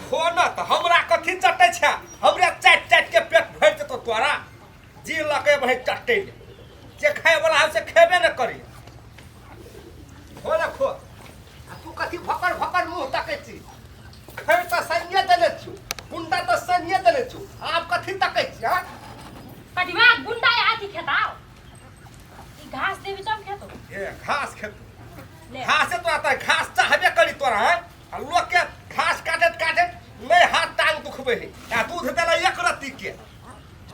खो न तऽ हमरा कथी चटै छै हमरा चाटि चाटि के पेट भरि जेतौ तोरा जी लके भाई चटै ले जे खाय वाला है से खेबे न करी खो न खो आ तू कथी भकर भकर मुंह तकै छी खै तऽ सनिये देने छु गुंडा तऽ सनिये देने छु आब कथी तकै छी हाँ पटिवा गुंडा आथी खेताओ ई घास देबी तब खेतो ए घास खेतो घासे तोरा तऽ घास चाहबे करी तोरा हैं आ लोग के घास काटैत काटैत नहि हाथ टांग दुखबै है आ दूध देला एक रत्ती के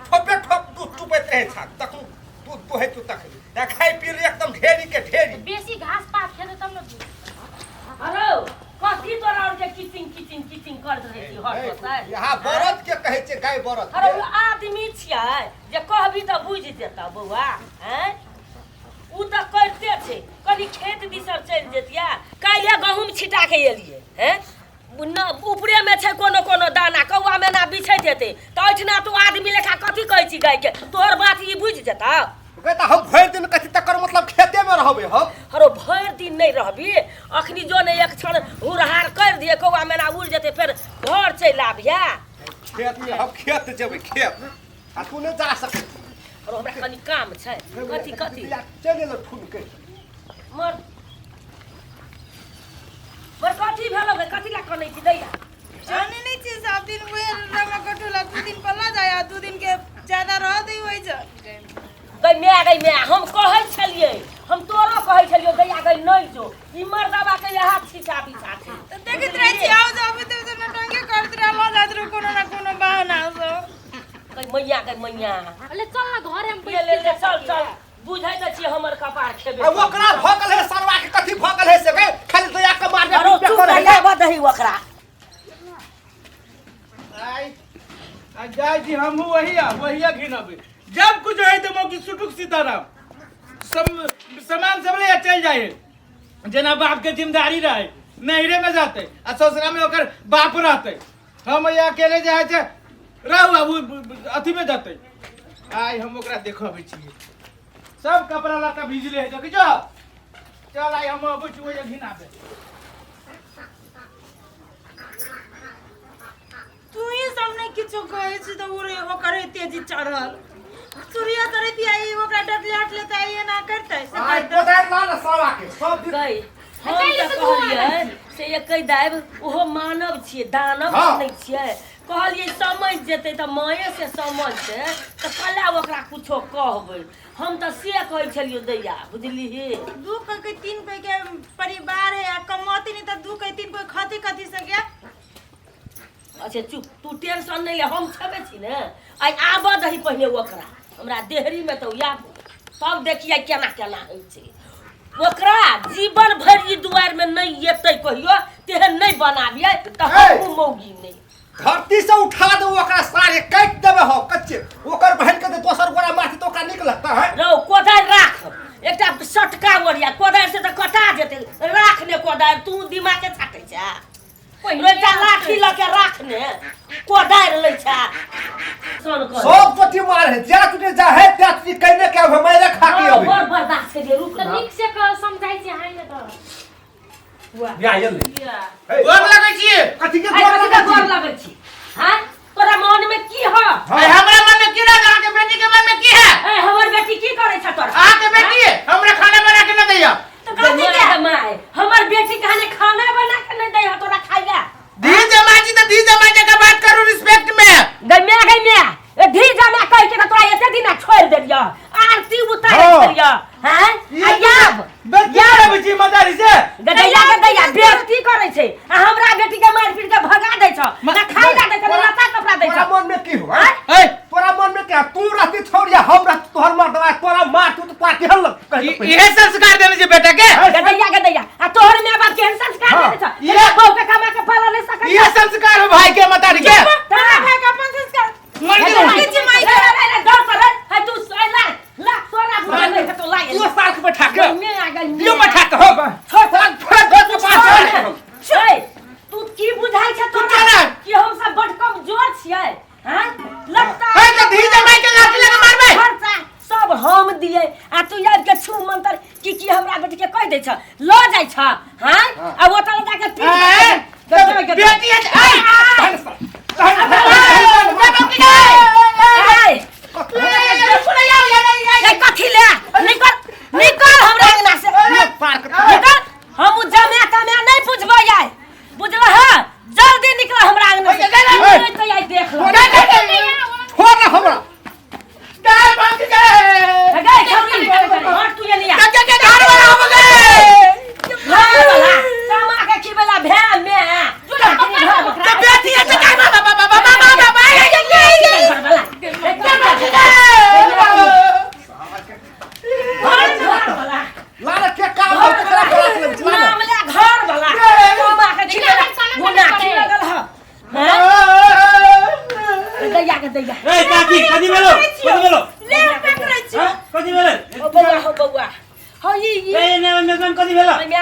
ठोपे ठोप दूध चुपैत रहै छा तखन दूध दुहै तू तखन आ खाइ पी ले एकदम ढेरी के ढेरी बेसी घास पात खेतो तब न दूध हेलो कथी तोरा और के किचिंग किचिंग किचिंग करत रहै छी हर बसाय यहाँ बरद के कहै छै गाय बरद अरे ओ आदमी छियै जे कहबी तऽ बुझि जेतऽ बौआ हैं उ तऽ करिते छै कनि खेत दिसर चलि जेतियै काल्हिए गहूँम छिटा के एलियै हैं न ऊपरेमे छै कोनो कोनो दाना कौआ मैना बिछैत हेतै तऽ एहिठिना तू आदमी लेखा कथी कहै छी गायके तोहर बात ई बुझि जेतौ गै तऽ हम भरि दिन कथी तकर मतलब खेतेमे रहबै हम हरो भरि दिन नहि रहबी अखनी जो ने एक क्षण हुरहार कर दिए कौआ मैना उड़ि जेतै फेर घर चलि आबिहे खेतमे हम खेत जेबै खेत आ तू नहि जा सकै छी। हरो हमरा कनि काम छै कथी कथी चलि एलौ ठुन के मर मर कथी भेलो गे कथी ला कनै छी दैया जाने नहीं छी सब दिन उहे रमा कटोला दू दिन पर ला जाय आ दू दिन के ज्यादा रह दी होई जा गै माय गै माय हम कहै छलियै हम तोरो कहै छलियै गैया गै नहि जो ई मर्दबा के यहाँ छिछा बिछा छै तो देखैत रहै छी आओ जाबे तो तो नटंगे करत रह ला जात रह कोनो ना कोनो बहाना से गै मैया गै मैया अरे चल ना घरे में ले ले ले चल चल बुझै तऽ छी हमर कपार खेबे आ ओकरा भऽ गेल है सरवा के कथी भऽ गेल है से गै खाली दया के मारने अरो चुप करे रह दही ओकरा आई आ जाय जी हमहू वही आ वही घिनबे जब कुछ है तो मौकी सुटुक सीताराम सब सामान सब ले चल जाए जेना बाप के जिम्मेदारी रहे नैहरे में जाते आ ससुरा में ओकर बाप रहते हम यहाँ अकेले जाए छै रहू आबू अथी में जाते आइ हम ओकरा देखबै छियै सब कपड़ा लत्ता भीजले है देखै छौ चल आइ हम अबै छी ओहि घिनाबे तू ही सब नहीं किछो कहै छी तऽ उड़े ओकर तेजी चढ़ल सूर्य करैत आई ओकरा डटले हटले तऽ आई एना करतै से आइ करतै कोदारि ला ने सरवा के सब दिन गई हम तऽ कहलियै से एकै दाबि ओहो मानव छियै दानव हाँ। नहि छियै कहलियै समझ जेतै तऽ माये से समझतै तऽ कला ओकरा कुछो कहबै हम तऽ से कहै छलियै दैया बुझलिही दू कोई के तीन कोई के परिवार है आ कमौती नहीं तऽ दू कोई तीन कोई खती कथी से गया अच्छा चुप तू टेंशन नहि ले हम छबे छी ने आइ आबऽ दही पहिने ओकरा हमरा देहरीमे तऽ आबू तब देखियै केना केना होइ छै ओकरा जीवन भरि ई दुआरिमे नहि एतै कहियो तेहन नहि बनाबियै तऽ हमहूँ मौगी नहि धरती से उठा दे ओकरा सारे काटि देबे हो कच्चे ओकर बहन के दोसर गोरा मारती तो ओकरा नीक लगता है रौ कोदारि राख एकटा सटका ओरिया कोदारि से तऽ कटा जेतै राख ने कोदारि तू दिमागे छाटै छै एकटा लाठी लऽ के राख ने कोदारि लै छै सन कर सब चोटी मार है जा चोटी जा है त्या चोटी कहने के अब हमारे खा के अबे बड़ बर्दाश्त करिए रुक तऽ ना नीक से समझाइ छी हाय ने तऽ या ये ले गोर लगै छियै कथी के आइ गोर कथी के लगै गोर छी? लगै छी हाँ तोरा मन में की ह हाँ। ए, हमरा मन में की रहल अहाँके बेटी के मन में की है ए हमर बेटी की करै छ तोरा अहाँके बेटी हमरा खाना बना के न दैया तो कथी के माय हमर बेटी कहने खाना बना के नहीं दै ह तोरा खाइला धी जमा जी तो धी जमा जी का बात करू रिस्पेक्ट में गै माय गै माय ए धी जमा कहि के त तोरा एते दिन छोड़ देलियऽ आरती उतार हाँ। देलियऽ हैं आ याब बेटी करबै छी मदारी से गदैया गदैया बेइज्जती करै छै आ हमरा बेटी के मारि पीट के भगा दै छ ना खाइ ला दै छ ना लत्ता कपड़ा दै तोरा छ मन में की हुआ ए तोरा मन में क्या तू रहती छोड़िया हम रहती तोहर मार दवा तोरा मार तू तो तोरा केहन लग कहि ई- तऽ पहिले। इहे संस्कार देने छै बेटा के गदैया गदैया आ तोहर माय बाप केहन संस्कार हाँ। देने छ तोरा बहू के कमा के पाला नहीं सकै इहे संस्कार हो भाई के मतारी के तोरा भाई के अपन संस्कार मर गेलौ। मारै छी माइ के। तू साल के बैठा के दियो बैठा के हो छोड़, तोरा थोड़ा घर के पास चल। छै तू की बुझाइ छै तू तोरा केना? कि हम सब बड कमजोर छियै हैं लगता हे तऽ धी जमाई के लाठी लगे मारबै खर्चा सब हम दिए आ तू आबि के छू मंतर की की हमरा बेटी के कहि दै छ लऽ जाइ छ हैं आ ओतऽ जाके पीट आँय? के बेटी है ऐ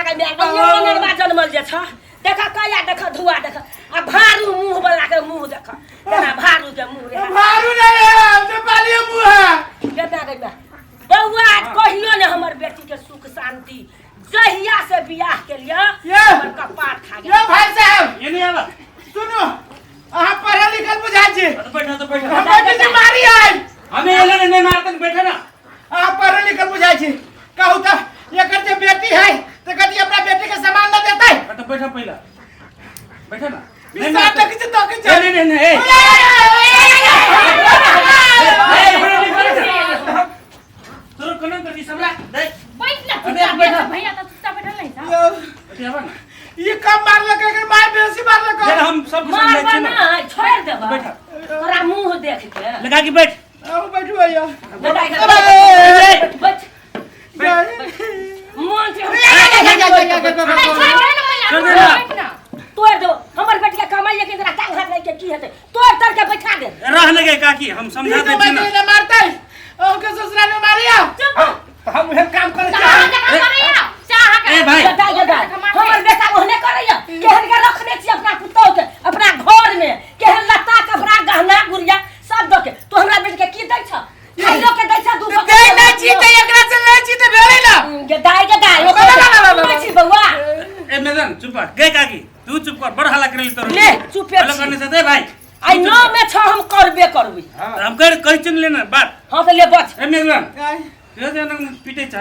गया गे माय, अहियो अनरबा जनमल जे छ देख कया देख धुआ देख आ भारू मुंह वाला के मुंह देख केना भारू के मुंह रे। भारू नहीं है, नेपाली मुंह है। गया गे माय, बौआ कहियो ने हमर बेटी के सुख शांति जहिया से बियाह के लिए ये। हमर कपार खा गेल। ये भाई साहब ये नहीं आवा सुनो, अहाँ पढ़ल लिखल बुझाइ छी। तो बैठा तो बैठा। हमर बेटी मारी आई। हमें एले ने नहीं मारते बैठा ना। अहाँ पढ़ल लिखल बुझाइ छी, कहू तऽ एकर जे बेटी है तऽ कथी अपना बेटी के सामान न देतै? तो बैठा पहला बैठा ना। नहीं सात मारते। टके से तके छै। नहीं नहीं नहीं ए तोर कोना कर सबरा दे। बैठ ना अबे, चुपचाप बैठा। भैया तो चुपचाप बैठल नहीं था। अथी आवा ना। ई कम मारलक, एकर माय बेसी मारलक। जरा हम सब समझाइ मारबा छी ना। ना छोड़ देबा बैठा। तोरा मुंह देख के। लगा के बैठ। आउ बैठू भैया। बैठ अबे। बैठ मन से हम अरे छोड़ दे ना मैया, छोड़ दे ना। बैठ ना। तोड़ दो हमर बेटी के कमाई के तोरा टांग हाथ के की हेतै, तोड़ तोड़ के बैठा दे। रह लगे काकी हम समझा ई दे तो छी ना। माय मारतै, ओके ससुराल में मारिया। हाँ, तो हम उहे काम करे चाह के काम करैया, चाह के। ए भाई। गदाई गदाई हमर बेटा ओहने करैया, केहन के रखने छी अपना पुतौह के अपना घर में, केहन लत्ता कपड़ा गहना गुड़िया सब दऽ के तू हमरा बेटी के की दै छ? खाइलो के दै छ दू दे नै छी तऽ एकरा से ले छी तऽ भेलै ना। गदाई गदाई ना, ना, ना, ना, ना। सुनै छी बौआ। ए मेदन चुप कर गे काकी तू चुप कर, बड़ हल्ला करली तोर। ले, चुपे हल्ला छी। करने से दे भाई। आइ नौ में छ हम करबे करबै। हम कर कहि छी लेना बात। हाँ तऽ ले बच। ए मेदन यो जना पिटे छ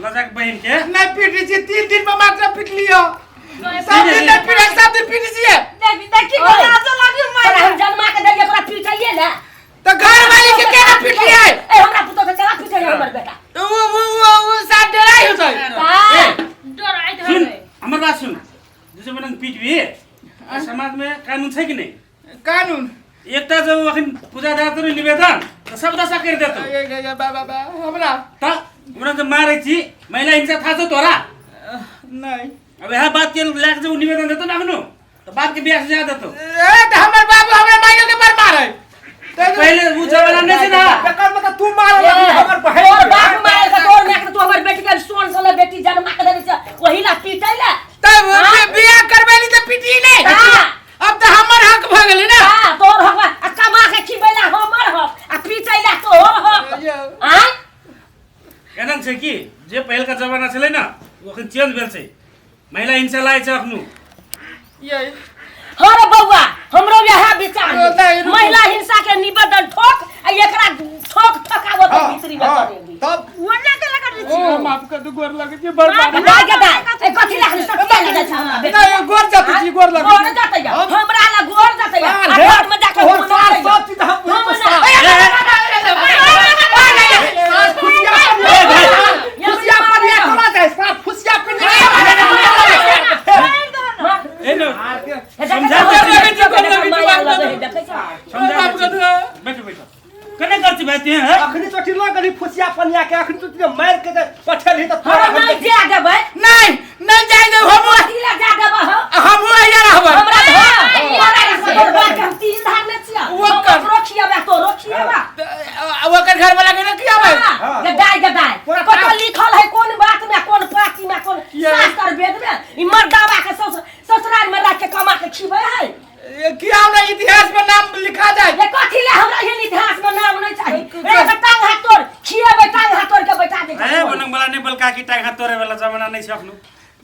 लजाक बहिन के। नहीं पीटी छी, 3 दिन में मात्र पीट लियो। सब दिन नहीं पीटे, सब दिन पीटी छी। देखी देखी ओए। लाजो लागी तोरा माय। हम जन्मा के देलियै तोरा पीटैये ने। तो घर वाली के केना पीटलियै? ए हमरा पुतौह के केना पीटैये हमर बेटा? तो वो वो वो वो साथ डराई होतै। ता डर आइत सुन हवे। हमर बात सुन, जैसे बनंग पीटबी समाज में कानून छै कि नहीं? कानून एकटा जब अखन पूजा देतो नि निवेदन त सब दशा कर देतो। ए, ए, ए, बा बा बा हमरा त हमरा जे मारै छी महिला हिंसा थाहा छौ तोरा? नहीं। अब यह बात के लाख जब निवेदन देतो ना अखनो त बाप के बियाह से जा देतो। ए त हमर बाबू हमरा माइयो के पर मारै। पहिले उ जमाना नहीं छै ना। एकर मतलब तू मारल हमर बहिन तोर के। बाप मारल के तोर माय के तू हमर बेटी के सोन सन बेटी जन्मा के देने छ ओही ला पीटै ला। तब बियाह करबेली त पीटी नहीं। हाँ। अब त हमर हक भ गेलै ना। हां तोर हक आ कमा के खिबैला हमर हक आ पीटै ला तोहर हक। आय एना छै कि जे पहिलका जमाना छलै ना ओ अखन चेंज भेल छै, महिला हिंसा लागै छै अखनु। ये हाँ रे बौआ हमरो यह विचार ओ, नहीं, रुकू। महिला हिंसा के निवेदन ठोक आ एकरा ठोक ठकावत हाँ, भीतरी में हाँ, करेगी। तब ओना के लगा दै छी। माफ कर दू, गोर लगै छी, बड़ माफ। गदाई गदाई ए कथी लागल सत्य लगै छ हमरा बेटी? नहीं गोर जाते छी, गोर लगै गोर छी। जातै हमरा ला गोर जातै आ साल हे, घर में जाके तोहर हम साल ना सब चीज हम हम बुझै ना। सास खुशिया पर ए भाई। खुशिया पर या कोना जाय, सास खुशिया पर ए नो समझा समझा माफ कर दू। बैठो बैठो कने कर छी भाई ते हैं? अखनी चोटी लग गेली फुसिया पनिया के, अखनी चोटी मार के जे पठेलही त तोरा हम नहीं जा देबै। नहीं नहीं जाय देब हम। कथी ला जा देबै हम? हम यहाँ रहबै। हमरा धर तोरा तोर बाप के हम तीन धार ने छियै। वो हम कर। ओकरो खियाबै तोरो खियाबै। ओकर घर वाला के ना खियाबै। हाँ। गदाई गदाई तोरा कत लिखल है कोन बात में कोन पाती में कोन ये। शास्त्र वेद में ई मर्दावा के ससुराल में राख के कमा के खिबै है। किया हमरा इतिहास में नाम लिखा जाए। ये कथी ले हमरा एहन इतिहास में नाम नहीं चाही। ए टांग हाथ तोड़ खियाबै टांग हाथ तोड़ के बैठा दे। ए बनंग वाला नहीं बोल काकी टांग हाथ तोड़े वाला जमाना नहीं छै अखनु।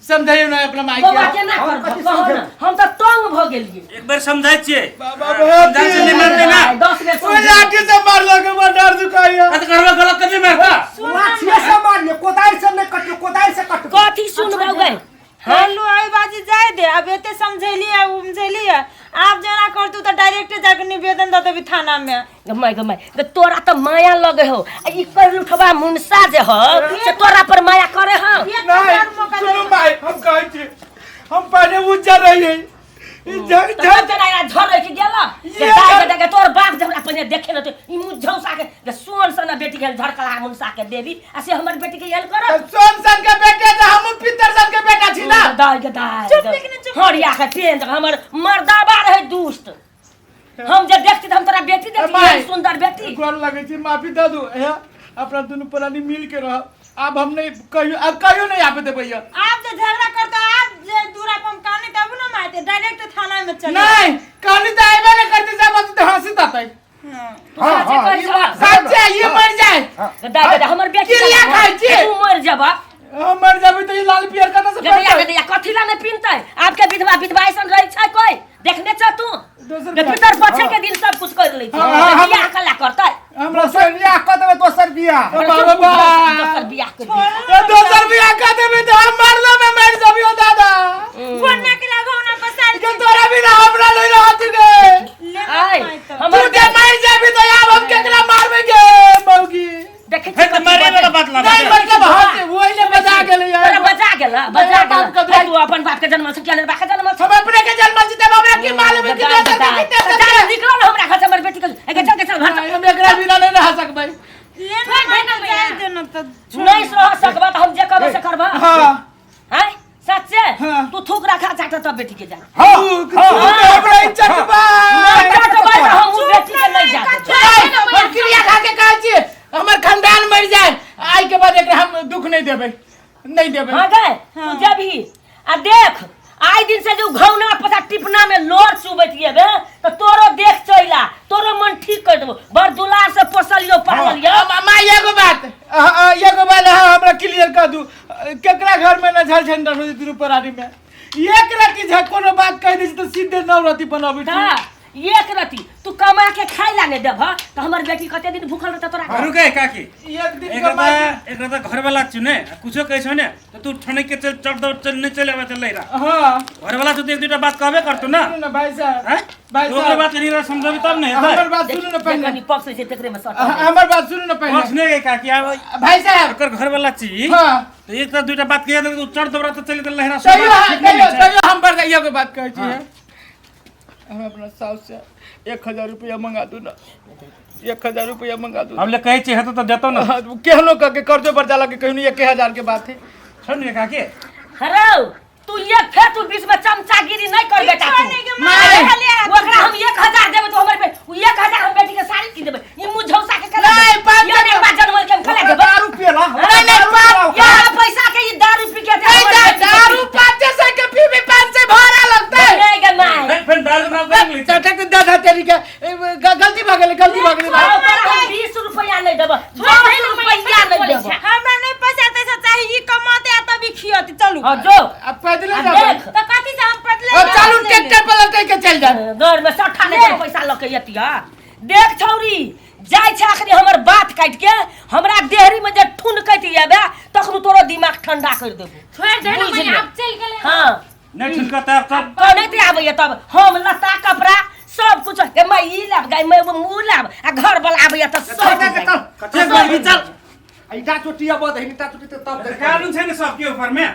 समझाइयो ना अपना माई बौआ के। केना हम करबह कथी कहू ना, समझेबै? हम तऽ तंग भऽ गेलियै। एक बेर समझाइ छियै। बाबा बाप समझाइ छियै, नहीं मानतै ना। 10 बेर ओ समझेबै। लाठी से मारलक, बड़ डर दुखाइया। आ त करबा गलत त नहीं मारता। लाठिए से मारिए, कोदारि से नहीं कटियो, कोदारि से कटबो। कथी सुनबौ गै? हेलो आई बाजी जाय दे, अब एते समझेली उमझेली, आप जेना करतू तऽ डायरेक्ट जाके निवेदन दऽ देबी थाना में। गमाय गमाय गे तोरा तऽ माया लगे हो आ ई कर उठवा मुनसा जे हो से तोरा पर माया करे हो। नहीं सुनू माई, हम कहै छी हम पहले उज्जर रहियै। ई जग तऽ जग जेना झरै के गेल ये दाइ के देखे तोर बाप जे हमरा पहिने देखे न ई मुँह झौसा के जे सोन सन बेटी के झड़कला मुनसा के देवी आ से हमर बेटी के एहन करत। सोन सन के बेटे तऽ हमहूँ पितर सन के बेटा छी ना। दाइ के दाइ चुप लेकिन चुप। हरिया के पेन हमर मर्दाबा रहे दुष्ट। हम जे देखती तऽ हम तोरा बेटी देखती माय। एहन सुंदर बेटी। गोर लगै छी, माफी दऽ दू। हे अपना दुनू प्राणी मिल के रह। आब हम नहीं कहियो, अब कहियो नहीं आबे देबै ये। आप जे झगड़ा करता, आप जे दूरा पर हम काने तब न मारते, डायरेक्ट थाना में चले। नहीं कहनी तो आबे नहीं करते, जब बात तो हंसी ताते। हाँ। तू साचे कहै ई छह? बात सच्चे ये मर जाए। गदा गदा हमर बेटी किरिया खाइ छी। तू मर जबा। हम मर जाबे तो ये लाल पियर का से गदैया गदैया कथी ला नहीं पिनतै? आपके विधवा विधवा ऐसन रहै छै कोई देखने छ तू? दोसर जे बियाह। पितर पछे के दिन सब कुछ कर लै छै। हाँ, हाँ, हम- बियाह कला करतै? हमरा दोसर बियाह कऽ देबै, दोसर बियाह। बाबा बा। दोसर बियाह कर दिही। ए, दोसर बियाह कर देबै तो हम मरलो में मर जाबी हो दादा। बोलने के लागो ना पसार के तोरा बिना हमरा नहीं रहत गे। ले आय, माय तो। तू हमर जे मर जाबी तो आब हम केकरा मारबे गे मौगी? देखै छी फेर तऽ कथी मारे वाला बजै। बात लागै नहीं छै। मतलब हंस वही ले बजा गेलै तोरा यार। बजा गेल, बजा बाप गेल। के हे, तू अपन बाप के जन्म से किया बाप के जन्म से? हम अपने के जन्म छी तब हमरा की मालूम है कि बता, दोसर बता। के कितना चल, सब निकलो ना हमरा घर से, हमर बेटी के एके चल के चल घर से। हम एकरा बिना नहीं रह सकबै। ले ना माय तो, जाय दे ना तो। नहीं रह सकबा तऽ हम जे कहबै से करबा। हां। हैं सच्चे? हाँ। तू थूक रखा चाट तब बेटी के जा। हाँ, तू हाँ, हमरा इज्जत बा। चाटबै तऽ हम उ बेटी के नहीं जा देबै। नहीं, हम क्रिया खा के कहै छी हमर खानदान मर जाए आइ के बाद एकरा हम दुख नहीं देबै, नहीं देबै। हाँ गए तू जबही आ देख आइ दिन से जो घौना पता टिपना में लोर चुबैत येबे तऽ तोरो देख चैला तोरो मन ठीक कर देबो। बड़ दुलार से पोसलियो पाललियो। मामा एगो बात एगो बात अहाँ हमरा क्लियर कर दू, केकरा घर में न झल झंडा हो दुनू परानी में एक रति झ कोनो बात कह दै छी तऽ सीधे नौ रति बनाबै छी। का एक रति तू कमा के खाइ ला नहीं देबह तऽ हमर बेटी कते दिन भूखल रहतै तोरा? रुकै काकी। एक दिन एकरा कमा तऽ एकरा तऽ घरवाला छु ने, आ कुछो कहै छौ ने तऽ तू ठनक के चल चट दौड़ चल नहीं चल आबै तऽ लैरा। हाँ। घरवाला छु तऽ एक दुईटा बात कहबे करतौ ना। सुनू ना भाई साहब। हैं? भाई तो ओकर साहब। बात कनी समझबी तब ने हेतै। हमर बात सुनू ना पहिले। कनी पक्ष छै तेकरे में सट। हमर बात सुनू ना पहिले। पक्ष नहि गई काकी, आब भाई साहब। ओकर घरवाला छी। हाँ। तऽ एक तऽ दुईटा बात कहि देलक तऽ चट दौड़ा तऽ चलि तऽ लहरा तैयो ठीक नहि तैयो ने छै। तैयो हम बड़ एगो बात कहै छी। हम अपना साउस से 1000 रुपया मंगा दू ना, 1000 रुपया मंगा दू। हम ले कहै छी हेतौ तऽ देतौ ना। हाँ, केहनो कह के कर्जो पर जाला के कहिनो 1000 के बात है। छोड़ ने काकी। हरौ तू एक फेर तू बीच में चमचागिरी नहीं कर बेटा तू। नहीं के मारे खाली हाथ। ओकरा हम 1000 देबै तो हमर बे उ 1000 हम बेटी के साड़ी कीन देबै। ई मुँह झौसा के कला नहीं, पाँच ये एक बार जनमल के हम कला देबै। दारू पियला। नहीं, नहीं, पाँच- यार पैसा के ई दारू पी के नहीं, दारू 500 के पीबी 500 भाड़ा लगतै। नहीं गे my. फेर फेर दारू ना कर ली। चटक दादा तेरी के गलती भऽ गेलै, गलती भऽ गेलै। हाँ, ओकरा हम 20 रुपया नहीं देबै, 10 रुपया नहीं देबै। हमरा नहीं पैसा तैसा चाही, ई कमाते आ तभी खियती। चलू। हाँ जो। अब पैदले आ जाबै। देख। तऽ कथी से हम पैदले अब जाबै? चलू ट्रैक्टर पर लटक के चलि जाए। घर में सट्ठा नहीं पैसा लऽ के एतिया। देख छौरी जाइ छै अखनी हमर बात काटि के हमरा देहरी में जे ठुनकैत एबे तखन तोरो दिमाग ठंडा कर देबो। छोड़ि दे ने बुझि मैया, ले। आब चलि गेलै। हाँ। नहि ठुनकतै आब सब। कनैत आबैया तब हम लत्ता कपड़ा सब कुछ गे मैं ई लाब गे मैं ऊ लाब आ घर वाला आबैया तऽ सब चल, चल, चल। कतेक बार चल। ईटा चोटी अब दही, ईटा चोटी तऽ तब कानून छै ने सबके ऊपर में।